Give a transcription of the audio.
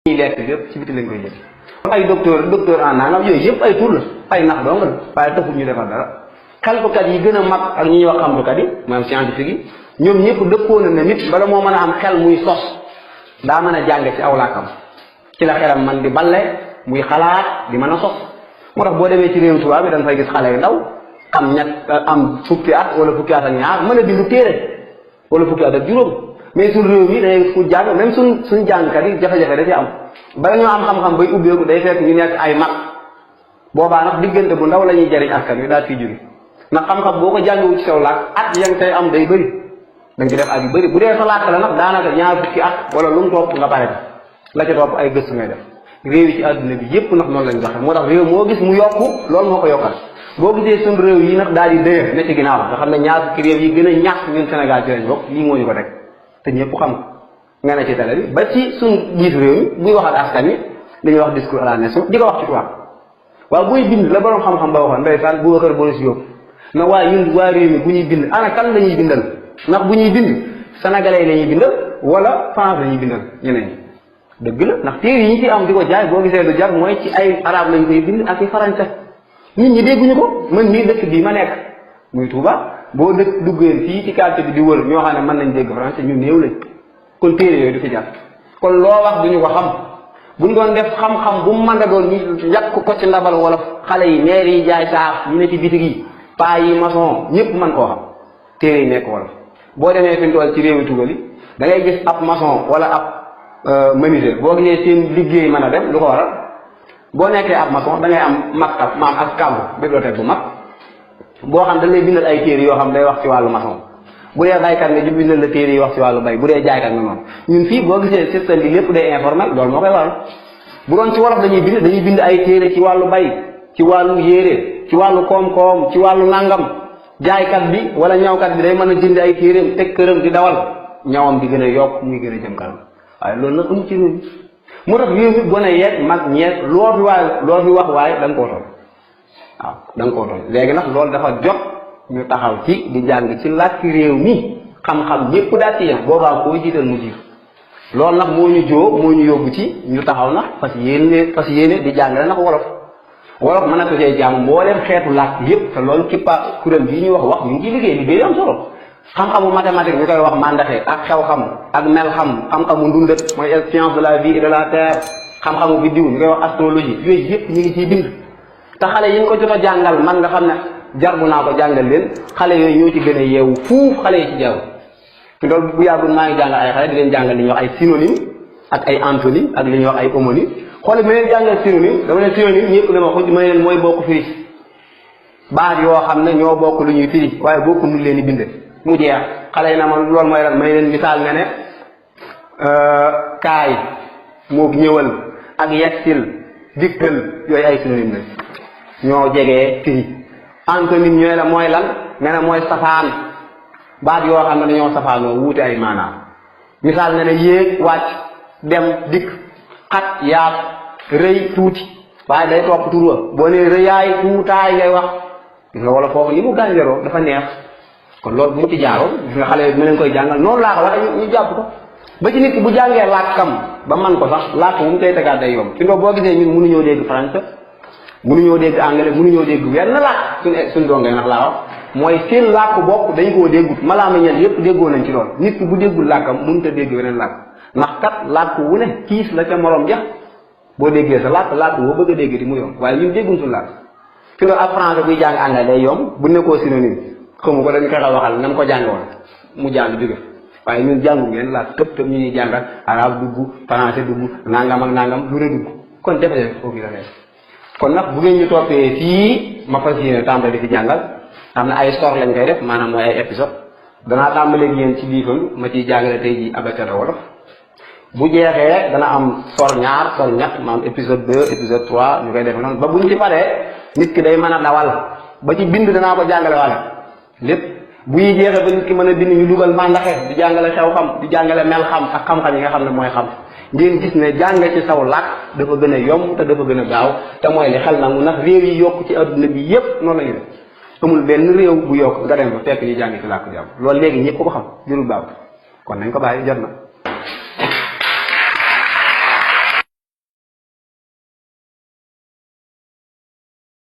ñuy lekk yëpp ci biti lañ koy jël ay docteur en nangam yooyu yëpp ay tur la ay nax dong la waaye taxul ñu defal dara xeltukat yi gën a mag ak ñi ñuy wax xamtukat yi maanaam scientifique yi ñoom ñëpp dëppoo na ne nit bala moo mën a am xel muy sos daa mën a jàng ci aw làkkam ci la xelam man di balle muy xalaat di mën a sos moo tax boo demee ci réew tubaab bi dañ fay gis xale yu ndaw am fukki at wala fukki at ak ñaar mën a bindu téere wala fukki at ak juróom mais suñ réew mi day fu jàng même suñ jàngkat yi jafe-jafe da ci am bala ñoo am xam-xam bay ubbeeku day fekk ñu nekk ay mag boobaa nag diggante bu ndaw la ñuy jariñ askan wi daal fiy jóge ndax xam-xam boo ko jàngewu ci saw làkk at ya nga tey am day bëri da nga ci def at yu bëri bu dee sa làkk la nag daanaka ñaar fukki at wala lu mu topp nga pare la ca topp ay gëstu ngay def réew yi ci àdduna bi yépp nag noonu lañ doxee moo tax réew moo gis mu yokku loolu moo ko yokkal boo gisee suñ réew yi nag daal di dëye ne ci ginnaaw nga xam ne ñaar fukki réew yi gën a ñàkk ñun Sénégal ci lañ bokk lii moo ñu ko teg te ñëpp xam nga ne ci télé bi ba ci suñ jiit réew mi buy wax ak askan wi dañuy wax discours à la nation di ko wax ci tubaab waaw buy bind la borom xam-xam ba waxoon ndeysaan bu waxër bono si yóbbu na waaye ñun waa réew mi bu ñuy bind ana kan la ñuy bindal ndax bu ñuy bind sénégalais la ñuy bindal wala France la ñuy bindal ñeneen dëgg la ndax téere yi ñu fi am di ko jaay boo gisee du jar mooy ci ay arab lañ koy bind ak i français nit ñi dégguñu ko man mii dëkk bii ma nekk muy Touba boo dëkk duggeen fii ci quartier bi di wër ñoo xam ne mën nañ dégg français ñu néew lañ kon téere yooyu du fi jar kon loo wax duñu ko xam buñ doon def xam-xam bu mu mën a doon ñu yàq ko ci ndabal wala xale yi maire yi jaay saaf ñu ne ci bitig yi paa yi maçon ñëpp mën koo xam téere yi nekk wala boo demee fi mu toll ci réewi tugal yi da ngay gis ab maçon wala ab menuisier boo gisee seen liggéey mën a dem lu ko waral boo nekkee ab maçon da ngay am maktab maam ak kàmb bibliothèque bu mag boo xam da lay bindal ay téere yoo xam day wax ci wàllu maçon bu dee baykat nga ju bindal la téere yi wax ci wàllu bay bu dee jaaykat nga noonu ñun fii boo gisee système bi lépp day informel loolu moo koy waral bu doon ci wolof dañuy bind ay téere ci wàllu bay ci wàllu yére ci wàllu koom-koom ci wàllu nangam jaaykat bi wala ñawkat bi day mën a jënd ay téereem teg këram di dawal ñawam di gën a yokk muy gën a jëm kanam waaye loolu nag amu ci réew mi moo tax réew mi gone yeeg mag ñeeg loo fi wax waaye da nga koo toll waaw da nga koo toll léegi nag loolu dafa jot ñu taxaw ci di jàng ci làkki réew mi xam-xam yépp daal ci yem boobaa koo jiital mu jiitu loolu nag moo ñu yóbbu ci ñu taxaw nag fas yéene di jàngale nag wolof mën na ko see jàng mbooleem xeetu làkk yépp te loolu kippa kuréel bii ñu wax ñu ngi ciy liggéey am solo xam-xamu mathématique ñu koy wax mandaxe ak xew-xam ak xam-xamu ndundat mooy science de la vie et de la terre xam-xamu biddiw ñu koy wax astrologie yooyu yépp ñu ngi ciy bind te xale yi ñu ko jot a jàngal man nga xam ne jarbu naa ko jàngal leen xale yooyu ñoo ci gën a yeewu fuuf xale yi ci jaww te loolu bu yàggul maa ngi jàngal ay xale di leen jàngal li ñuy wax ay synonyme ak ay antonyme ak li ñuy wax ay homonyme xoole ma leen jàngal synonyme dama leen synonyme ñëpp dama ko ma leen mooy bokk firi baat yoo xam ne ñoo bokk lu ñuy firi waaye bokku nu leen di binde mu jeex xale yi na ma loolu mooy lan may leen misaal nga ne kaay moog ñëwal ak yegsil dikkal yooyu ay synonyme la ñoo jegee firi antonyme ñooy la mooy lan nga ne mooy safaan baat yoo xam ne dañoo safaanoo wuute ay maanaam misaal nga ne yéeg wàcc dem dikk xat yaat rëy tuuti waaye day topp tur wa boo nee rëyaay tuutaay ngay wax gis nga wala foofu ni mu gànjaroo dafa neex kon loolu bu mu ci jaaroon gis nga xale yi ma leen koy jàngal noonu laa ko wax ñu jàpp ko ba ci nit ki bu jàngee làkkam ba man ko sax làkk bu mu koy tegaat day yomb fi nga boo gisee ñun mënuñoo dégg français mënuñoo dégg anglais mënuñoo dégg wenn làkk suñ dongee ndax laa wax mooy seen làkk bopp dañ koo déggut malaama ñen yépp déggoo nañ ci lool nit ki bu déggul làkkam mënut a dégg weneen làkk ndax kat làkk wu ne kiis la ca morom ja boo déggee sa làkk boo bëgg a dégg di mu yomb waaye ñun dégguñ suñu làkk fi nga ab français buy jàng anglais day yomb bu nekkoo synonyme xamu ko dañ koy waxal na mu ko jàngoon mu jàng jóge waaye ñun jàngu ngeen làkk tëb ñu ñuy jàngal arabe dugg français dugg nangam ak nangam lu ne dugg kon defe foofu la nekk kon nag bu ngeen ñu toppee fii ma fas yéene tàmbali di fi jàngal xam ne ay sor lañ koy def maanaam mooy ay épisode danaa tàmbaleeg yéen ci liifandu ma ciy jàngale tey ji abacada wolof bu jeexee dana am sor ñaar sor ñett maanaam épisode 2 épisode 3 ñu koy def noonu ba buñ ci paree nit ki day mën a dawal ba ci bind danaa ko jàngale wala lépp bu yi jeexee ba nit ki mën a bind ñu dugal mandaxe di jàngale xew xam di jàngale mel xam ak xam-xam yi nga xam ne mooy xam ngeen gis ne jàng ci saw làkk dafa gën a yomb te dafa gën a gaaw te mooy li xel nangu ndax réew yi yokk ci adduna bi yépp noonu la ñu def amul benn réew bu yokk nga dem ba fekk ñu jàng ci làkk jàmm loolu léegi ñëpp ko xam jërul baaw kon nañ ko bàyyi jot na